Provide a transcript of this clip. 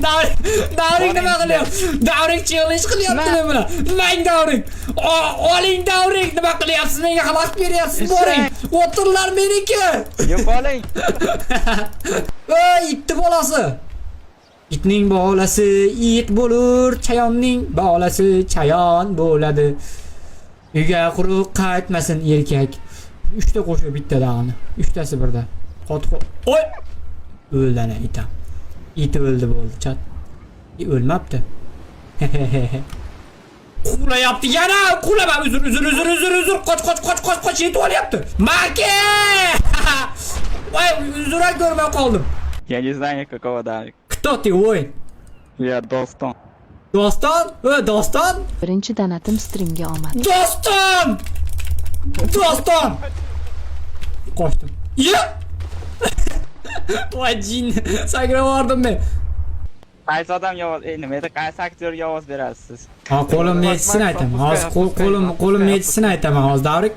Davrik, Davrik nima qilyapti? Davrik challenge qilyapti men bilan. Mang Davrik. Oling Davrik, nima qilyapsiz? Menga xalaqit beryapsiz, boring. O'tinlar meniki. Yo'qoling. Ey, itni bolasi. Itning bolasi it bo'lur, chayonning bolasi chayon bo'ladi. Uyga quruq qaytmasin erkak. Uchta qo'shiq bitta dag'ini. Uchtasi birda. Qotib. Oy! O'ldi ana it ham. It o'ldi bo'ldi, chat. O'lmabdi. Quvlayapti yana, quvlama, uzr, uzr, uzr, uzr, uzr, qoch, qoch, qoch, qoch, qoch, yetib olyapti. Maki! Voy, uzr, ko'rmay qoldim. Я не знаю никакого Давика. Кто ты, voy? Я Doston. Doston? Ö, Doston? Birinchi donatim strimga omad. Doston! Doston! Qochdim. Ye! Voy jin, sakrab yubordim men. Qaysi odamga ovoz, nima edi? Qaysi aktyorga ovoz berasiz? Ha, qo'lim nechisini aytaman. Hozir qo'lim nechisini aytaman hozir, Davrik.